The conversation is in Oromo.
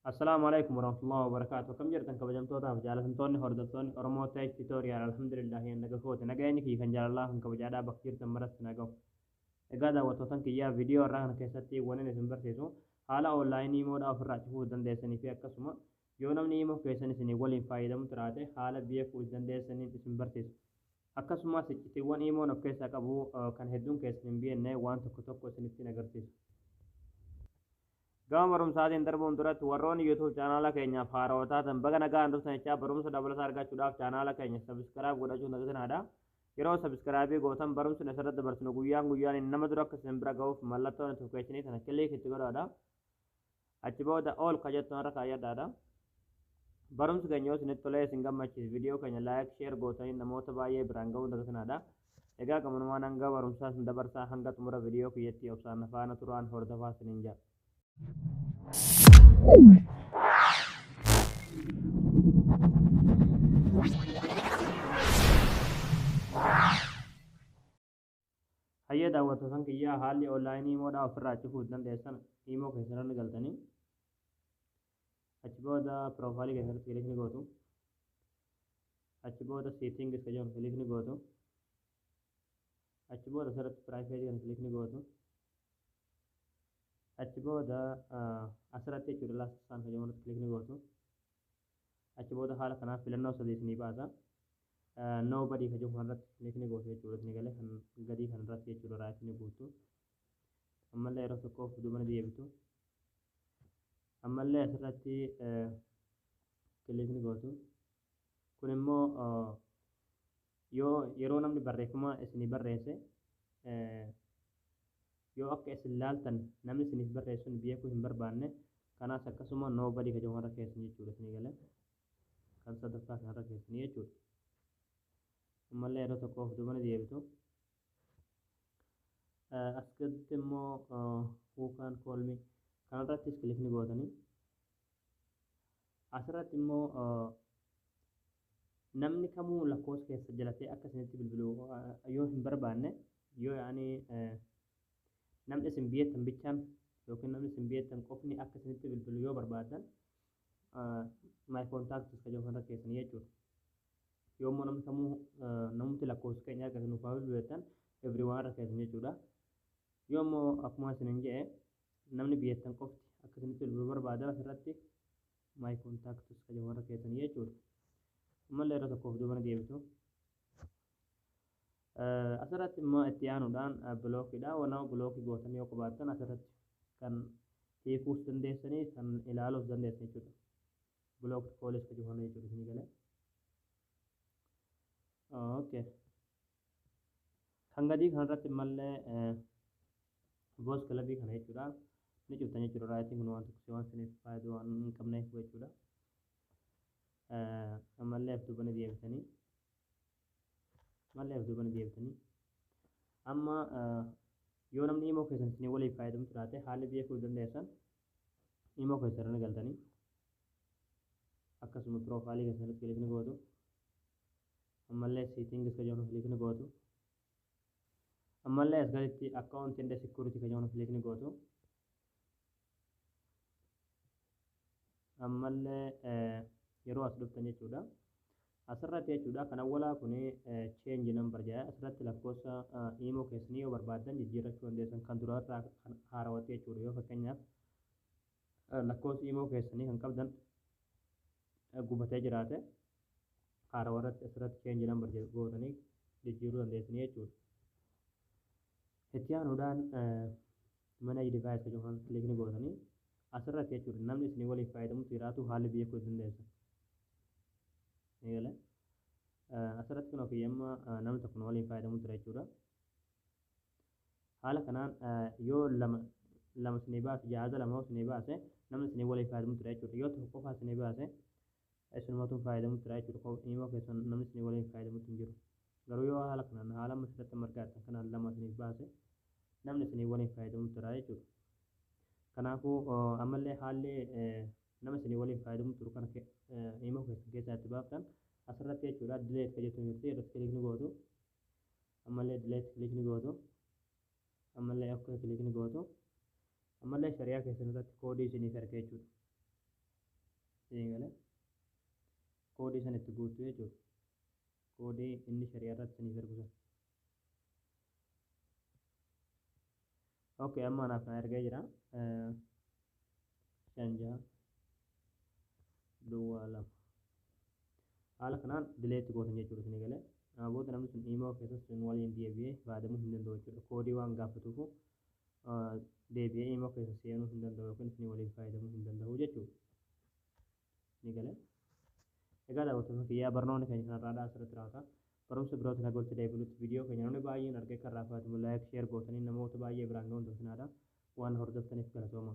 Assalaamu alaikum warahmatullahi wabarakatuh. Akkam jirtan, kabajamtootaaf jaalatamtoonni hordoftoonni Oromoo Tech Tutorial? Alhamdulillahi, naga kooti. Nageenyi kiyya kan jaalalaa kan kabajaadhaa bakka jirtan maratti nagahu. Egaa daawwattootan kiyyaa, viidiyoo irraa kana keessatti wanni isin barsiisu haala online imoodhaa ofirraa cufuu dandeessanii fi akkasuma yoo namni imoo keessan isinii waliin fayyadamu jiraate haala beekuu dandeessaniin isin barsiisa. Akkasumas iccitiiwwan imoon of keessaa qabu kan hedduun keessan hin beekne waan tokko tokko isinittiin agarsiisa. Gama barumsaatiin darbuun duratti, warroonni YouTube chaanaala keenyaaf haarawaa taatan baga nagaan dhuftan jechaa, barumsa dabalataa argachuudhaaf chaanaala keenya subscribe godhachuun dagatinaa. Yeroo subscribe gootan barumsi asirratti dabarsinu guyyaan guyyaan nama dura akka isin bira gahuuf mallattoo notification tana click itti godhaadha. Achi booda all ka jettu irra kaayyadhaadha. Barumsi keenya yoo isinitti tolee isin gammachiise, viidiyoo keenya like, share gootanii namoota baay'ee biraan ga'uu dagatinaadha. Egaa gamunumaan hanga barumsaa isin dabarsaa, hanga xumura viidiyoo kiyyatti obsaan faana turaan hordofaa isiniin jedha. Hayyee daawwattootan kiyyaa, haalli online imoodhaa ofirraa cufuu dandeessan, imoo keessan galtanii achi booda profile keessatti click ni gootu. Achi booda settings ka jedhamu click ni gootu. Achi booda asirratti privacy kana click ni gootu. Achi booda asirratti jechuudha, last seen ka jedhamu click ni gootu. Achi booda haala kanaaf filannoo sadii isinii baasa. Nobody ka jedhamu kanarratti click ni gootu jechuudha. Isinii galee, kan gadii kanarratti jechuudha, right ni guutu. Ammallee yeroo tokkoof duuba ni deebitu. Ammallee asirratti click ni gootu. Kun immoo yoo yeroo namni barreeffama isinii barreesse, yoo akka isin laaltan namni isiniif barreessu beekuu hin barbaanne, kanaas akkasuma nobody ka jedhamu irra keessan jechuudha. Isinii galee, kan sadaffaa kanarra keessanii jechuudha. Ammallee yeroo tokkoof duuba ni deebitu. As gaditti immoo who can call me kanarrattis click ni gootanii. Asirratti immoo namni kamuu lakkoofsa keessa jalatee akka isinitti bilbilu yoo hin barbaanne, yoo yaani namni isin beektan bichaan yookiin namni isin beektan qofni akka isinitti bilbilu yoo barbaaddan, my contacts ka jedhu kanarra keessanii jechuudha. Yoo immoo namni kamuu namumti lakkoofsa keenya argate nuuf haa bilbilu jettan, everyone irra keessan jechuudha. Yoo immoo akkuma isinin jedhe namni beektan qofti akka isinitti bilbilu barbaadan, asirratti my contacts ka jedhu kanarra keessanii jechuudha. Ammallee yeroo tokkoof duuba ni deebitu. Asirratti immoo itti aanuudhaan blockiidha. Nama block gootan yoo qabaattan, asirratti kan hiikuus dandeessanii kan ilaaluus dandeessan jechuudha. Block calls ka jedhu kana jechuudha, isinii galee. Okay. Kan gadii kanarratti mallee voice club kana jechuudha. Ni cuftan jechuudha. Rightiin kun waan tokko waan isiniif fayyadu waan hin qabneef jechuudha. Ammallee of duuba ni deebitanii. Ammallee of duuba ni deebitanii. Amma yoo namni imoo keessan isinii waliif fayyadamu jiraate, haalli beekuu dandeessan, imoo keessan irra galtanii akkasuma profile keessan irratti click ni gootu. Ammallee settings ka jedhamu click ni gootu. Ammallee as gaditti account and security ka jedhamu click ni gootu. Ammallee yeroo as dhuftan jechuudha. Asirratti jechuudha, kan awwalaa kun change number jedha. Asirratti lakkoofsa imoo keessanii yoo barbaaddan jijjiirrachuu dandeessan, kan duraarraa kan haarawatti jechuudha. Yoo fakkeenyaaf lakkoofsi imoo keessanii kan qabdan gubatee jiraate, haarawaa irratti asirratti change number gootanii jijjiiruu dandeessanii jechuudha. Itti aanuudhaan manage device kan jedhamu click ni gootanii. Asirratti jechuudha, namni isinii waliif fayyadamutu jiraatu haalli beekuu dandeessan. Eegale. Asirratti kun ofii amma namni tokko nu waliin fayyadamu ture jechuudha. Haala kanaan yoo lama lama isinii baase, jaaza lama isinii baase, namni isinii waliin fayyadamu ture jechuudha. Yoo tokko qofaa isinii baase, isinumatu fayyadamu ture jechuudha. Imoo keessan namni isinii waliin fayyadamutu hin jiru. Garuu yoo haala kanaan, haala amma asirratti margaattan kanaan lama isiniif baase, namni isinii waliin fayyadamu ture jechuudha. Kanaafuu ammallee haalli nama isinii waliin fayyadamu turu kana imoo keessan keessaa itti baaftan asirratti jechuudha, delete ka jettu jirti, irratti click ni gootu. Ammallee delete click ni gootu. Ammallee ok click ni gootu. Ammallee shari'aa keessan irratti koodii isiniif erga jechuudha. Isinii galee? Koodii san itti guuttu jechuudha. Koodii inni shari'aa irratti isiniif ergu san. Okay, amma anaaf na ergee jira. 5 6 duwwaa 2. Haala kanaan delete gootan jechuudha isinii galee. Amma booda namni sun imo keessas sun waliin deebi'ee fayyadamuu hin danda'u jechuudha. Koodii waan gaafatuufu deebi'ee imo keessa seenuu hin danda'u yookiin isinii waliin fayyadamuu hin danda'u jechuudha. Isinii galee. Egaa daawwattoota kiyyaa barnoonni keenya kanarraadhaa asirratti raawwata. Barumsa birootiin haga walitti deebinutti viidiyoo keenya namni baay'een argee kan irraa fayyadamu like share gootanii namoota baay'ee biraan ga'uun dagatinaa. Waan hordoftaniif galatooma.